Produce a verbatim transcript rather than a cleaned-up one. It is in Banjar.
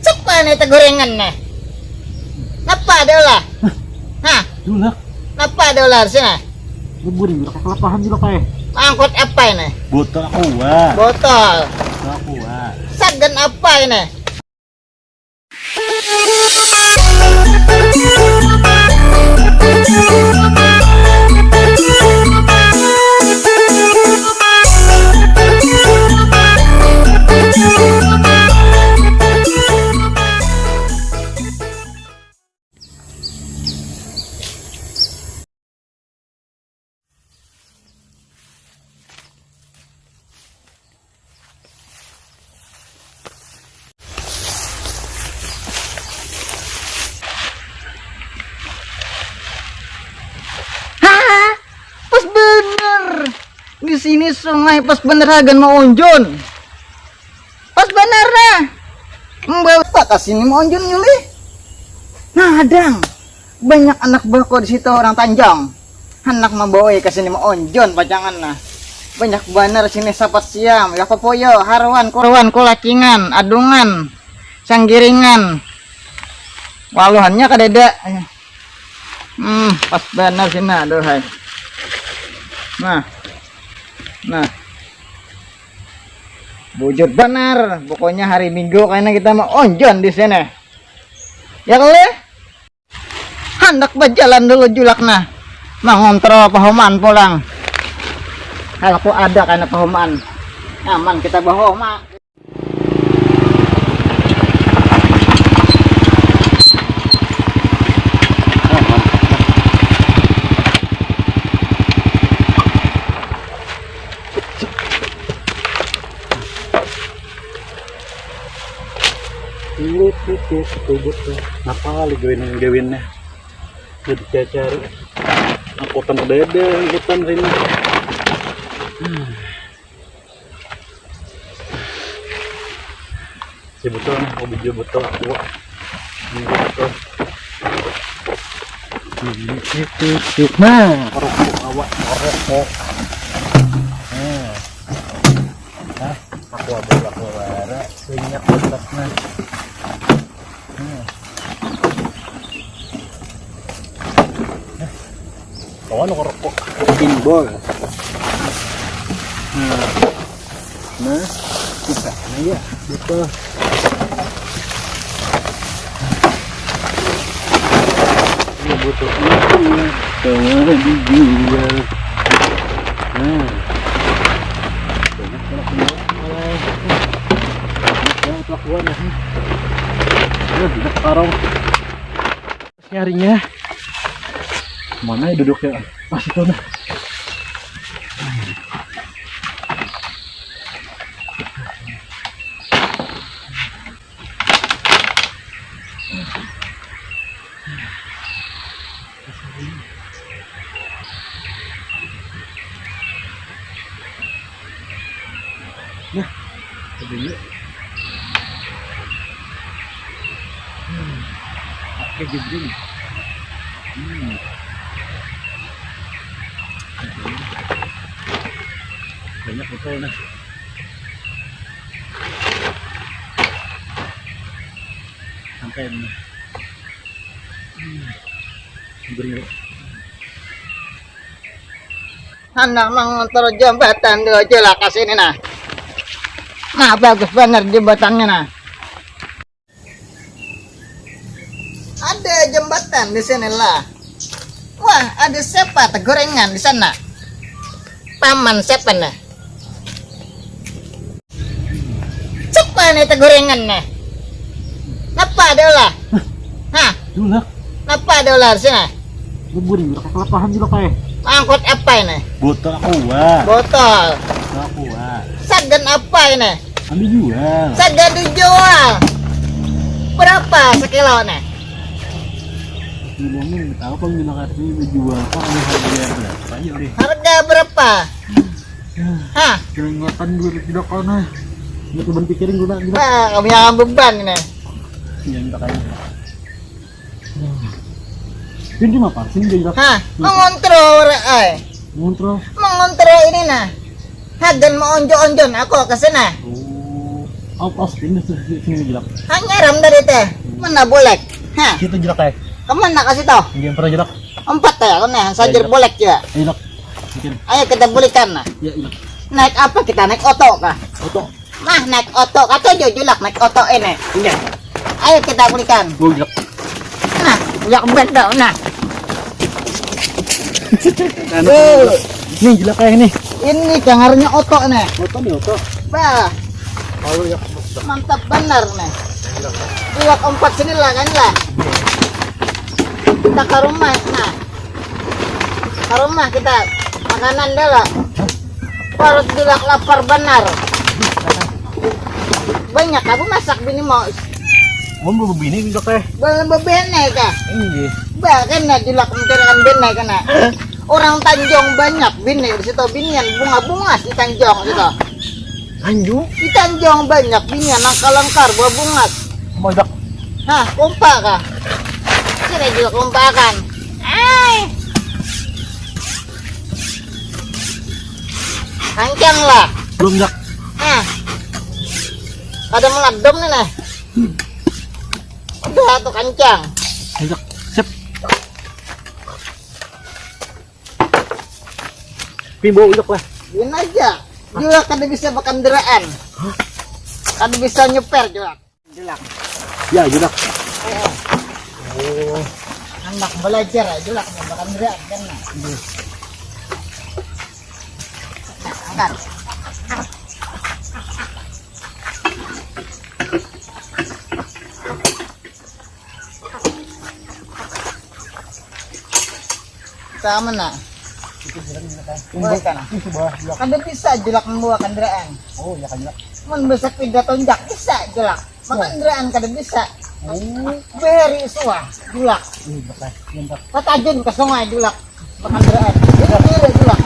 Cek mana itu gorengan nih? Napa ada lah? Hah? Julak. Napa ada lah sini? Bubur ini pakai kelapahan juga kayak. Angkut apa ini? Botol aqua. Botol. Botol aqua. Sagan apa ini? Haha, pas bener. Di sini sungai pas bener hagan mau onjon. Pas banar nah. Membawa ke sini mau onjon nyuli. Nah, hadang. Banyak anak bako di situ orang Tanjung. Anak membawa ke sini mau onjon pacangan nah. Banyak banar sini sapat siam, ya kopoyo, haruan, koruan, kulakingan, adungan, sanggiringan. Waluhannya kadada. Hmm, pas banar sini aduh hai. Nah. Nah. Bujur banar, pokoknya hari Minggu kayaknya kita mau onjon di sini. Ya kali? Handak berjalan dulu julak nah. Mengontrol pahoman pulang. Kalau aku ada karena pahoman. Aman kita bahoma. Ini tuh tuh tuh tuh. Apa lagi gawin gawinnya? Jadi cacar. Angkutan kedede angkutan sini. Si betul nih, mau biji betul aku. Ini betul. Ini itu itu. Nah, rokok awak rokok. Nah. Nah, aku ada aku bara. Banyak betul nah. Nah. Kawan aku rokok. Timbol. Nah. Nah, bisa. Nah, ya. Betul. Ini butuh itu ya. Kalau dijual. Nah. Banyak kalau keluar. Banyak banget lah keluar ya. Nah, udah sekarang. Nyarinya. Mana ya duduknya? Pas itu nah. Nah, tadi ini. Hmm. Oke, jebring. Hmm. Banyak betul nah. Sampai ini. Hmm. Jebring. Handak mangontrol jambatan dulu aja lah ka sini nah. Nah, bagus banar jembatannya nah. Ada jembatan di sini lah. Wah, ada siapa tegorengan di sana? Paman siapa nah? Cek mana itu gorengan nih? Napa ada lah? Hah? Julak. Napa ada lah sini? Bubur ini pakai kelapahan juga kayak. Angkut apa ini? Botol aqua. Botol. Botol aqua. Sagan apa ini? Ambil jual. Sagan dijual. Berapa sekilo nih? Bilangnya nggak tahu apa gimana katanya dijual apa ada harga berapa aja deh. Harga berapa? Hah? Keringatan dulu tidak kena. Nggak coba pikirin guna guna. Wah, kami yang beban ini. Iya, minta kayu. Ini cuma apa? Sini jadi apa? Hah? Mengontrol, ay. Mengontrol. Mengontrol ini nah. Hagan mau onjo-onjon aku ke sana. Oh. Awas, awas, ini tuh, sini, sini, Julak. Hanya ram tadi teh. Mana bolek? Hah? Situ, Julak, eh. Kemana kasih tahu? Game pernah, Julak. Empat teh, aku nih, sajar Julak. Bolek ya. Ayo, Julak. Mungkin. Ayo kita bulikan nah. Ya, Julak. Naik apa kita? Naik oto kah? Oto. Nah, naik oto. Kata jo Julak naik oto ini. Iya. Ayo kita bulikan. Go, Julak. Nah, Julak benda nah. Anu, Eh. Julak. Nih, Julak kayak ini. Ini kangarnya oto nih. Oto nih, oto. Bah. Kalau ya. Mantap benar nih. Julak empat sini lah kan lah. Kita ke rumah nah. Ke rumah kita makanan dulu. Perut Julak lapar benar. Banyak aku masak bini mau. Mun bebini juga teh. Belum bebene kah? Iya. Bahkan nah Julak mencarikan bene kena. Orang Tanjung banyak bini di situ binian bunga-bunga di Tanjung situ. Tanjung? Di Tanjung banyak binian langkar-langkar bunga-bunga. Mojok. Hah, kompak kah? Sini juga kompakan. Ai. Kancang lah. Belum, Jak. Nah. Ada meladom nih, nah. Udah tuh kancang. Ayo, Jak. Sip. Pimbo, Jak lah. Gini aja. Julak kada bisa bakandaraan. Kada bisa nyeper, Julak. Julak. Ya, Julak. Oh. Anak belajar ya, Julak, makan berat kan. Angkat. Sama nak. Itu jalan, Julak, kan? Boleh kan? Itu bawah, Julak. Kada bisa Julak membawa kendaraan. Oh, iya kan, Julak. Mun besepeda tonjak bisa Julak. Makandaraan kada bisa. Oh. Beri suah Julak. Ih, bekas. Iya, Julak. Patajun ke sungai Julak. Makandaraan. Jadi kira Julak.